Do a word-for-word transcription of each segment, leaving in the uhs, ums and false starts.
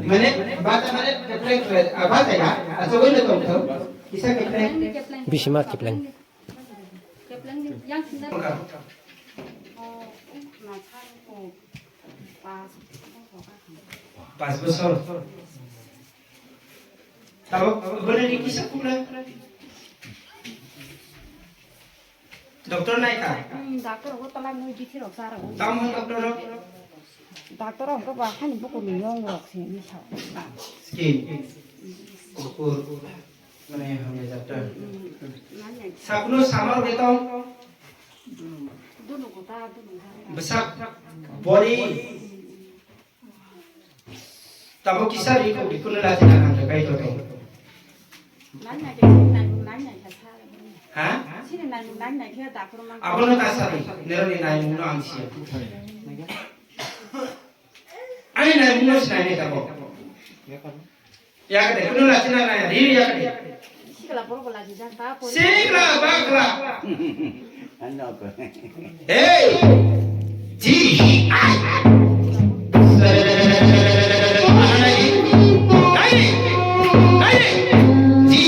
Mane, bata mane kepleng khlai, ah, bata ya, achugwi no tongthok, kisa kepleng. Bisima kepleng. Pas bosor. Tabuk bwrwi ni kisa pura. Doctor nai kha? Hmm, doctor rok tala nui bithi rok sa rok. Tamo doctor rok? Doctor rok ba hani buku ni yong rok se ni sa. Skin. Kukur. Mane hamle doctor. Sakno samar beto. Dunu kota, dunu. Besak body. Tabo kisa ri ko bikunu lati na nang kai to to. Nang nai ke, nang nang nai ke sa. Ha? Sini nang nang nai ke da kuru mang. Abono ta sa ri, nero ni nai mungno ang sia. Ani nai mungno sinai ne tabo. Ya kade, kunu lati na nai, ri ya kade. Sikla borok bo lachi jak ta, pori. Sikla bakla. Ano ko. Hey! Ji! Ai! Nai! Nai! Ji!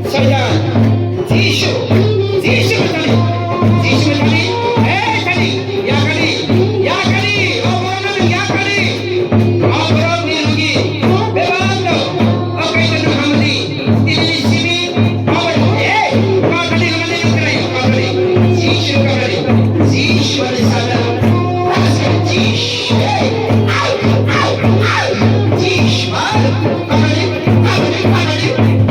Saitan, Jisu, Jisu kali, Jisu kali, eh kali, ya kali, ya kali, oborok no ya kali, oborok ni rugi, bebak no, okai no hamdi, tini sini, oborok, eh, kali, kali, kali, kali, Jisu kali, Jisu kali, Saitan, Jisu, eh, au, au, au, Jisu, kali, kali, kali.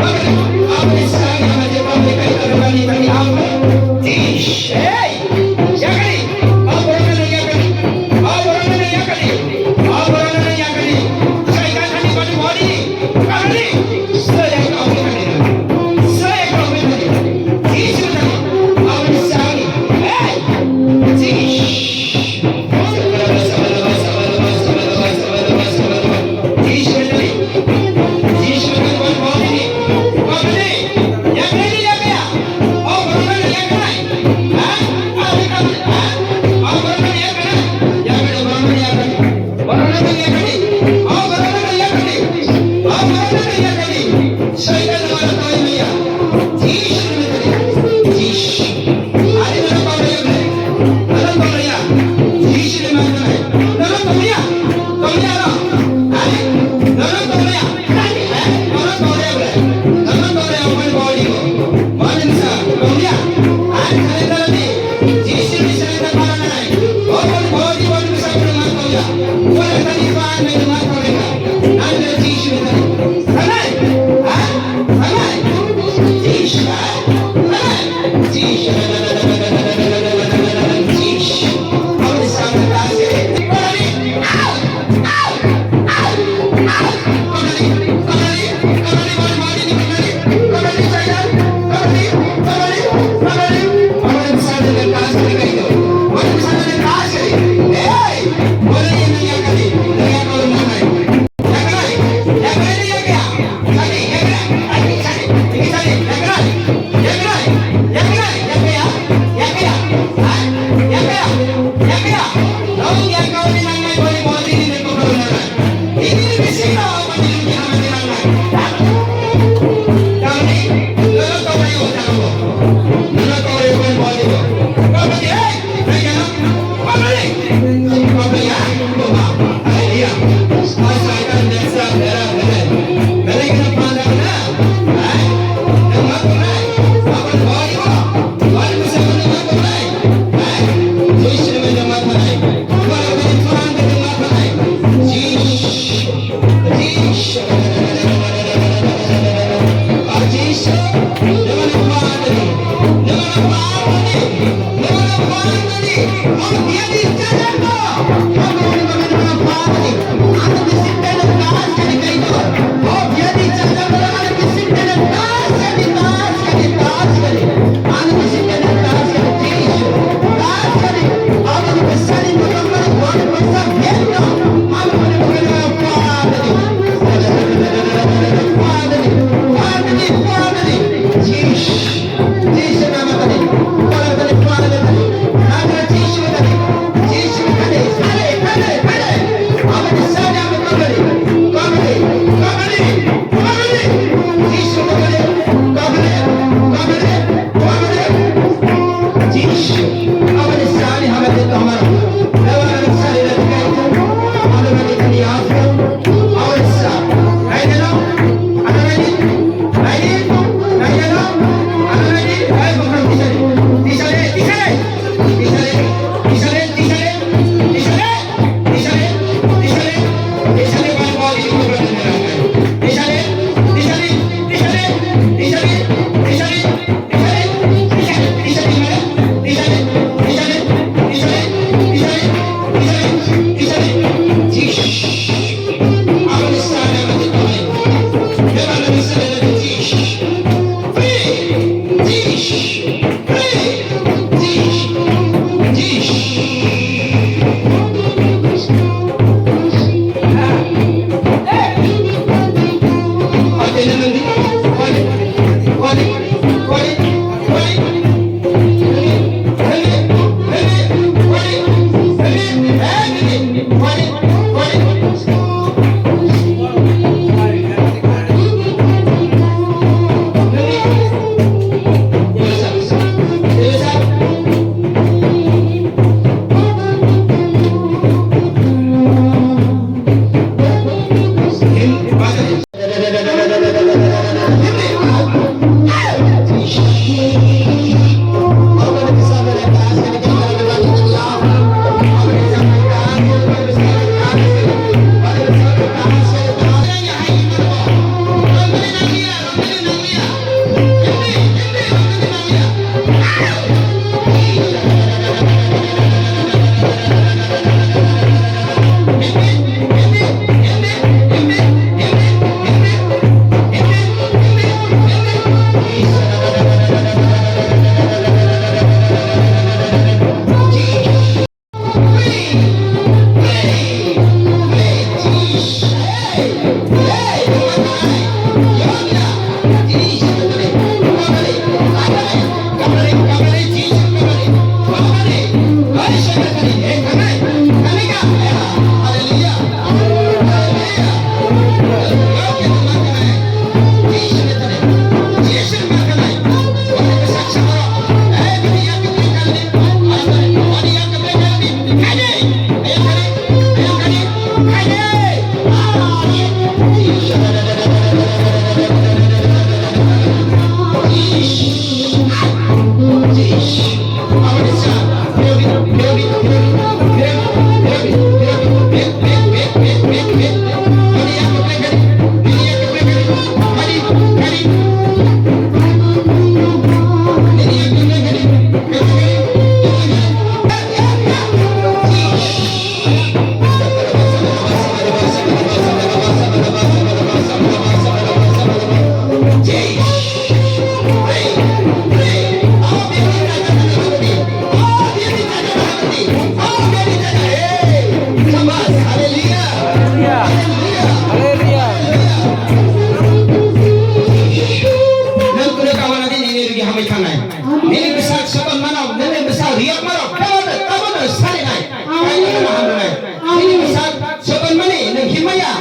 Nini bwsak sopan mano, nini bwsak riyok mano, kebono, kebono sari nai. Kaitorno hamrwnai. Nini bwsak sopan mani, nwng himaya.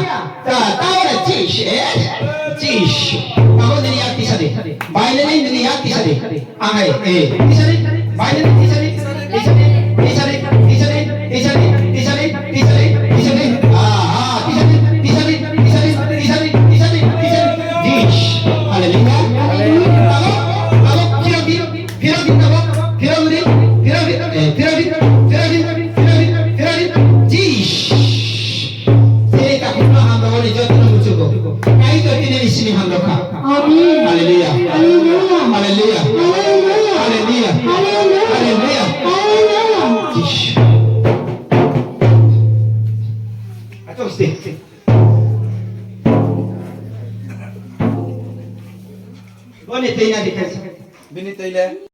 Ta, ta ora chish, eh? Chish. Tamo nini yak tisari. Baileni nini yak tisari. Angai, eh, tisari. Baileni tisari. Tisari, tisari, tisari, tisari, tisari, tisari, tisari. Ah, ah, tisari, tisari, tisari, tisari, tisari, tisari. Chish. Hallelujah. Hallelujah. Tamo, tamo, kira, kira. Phirok di tabok, phirok di, phirok di, eh, phirok di, phirok di, phirok di, phirok di. Jish. Tini takhukno hamrokni jotono muchugo. Kaitor tini ni simi hamrokha. Amen. Hallelujah. Hallelujah. Hallelujah. Hallelujah. Hallelujah. Hallelujah. Hallelujah. Jish. Ato stay. Boni twi na dikha. Bini twi le.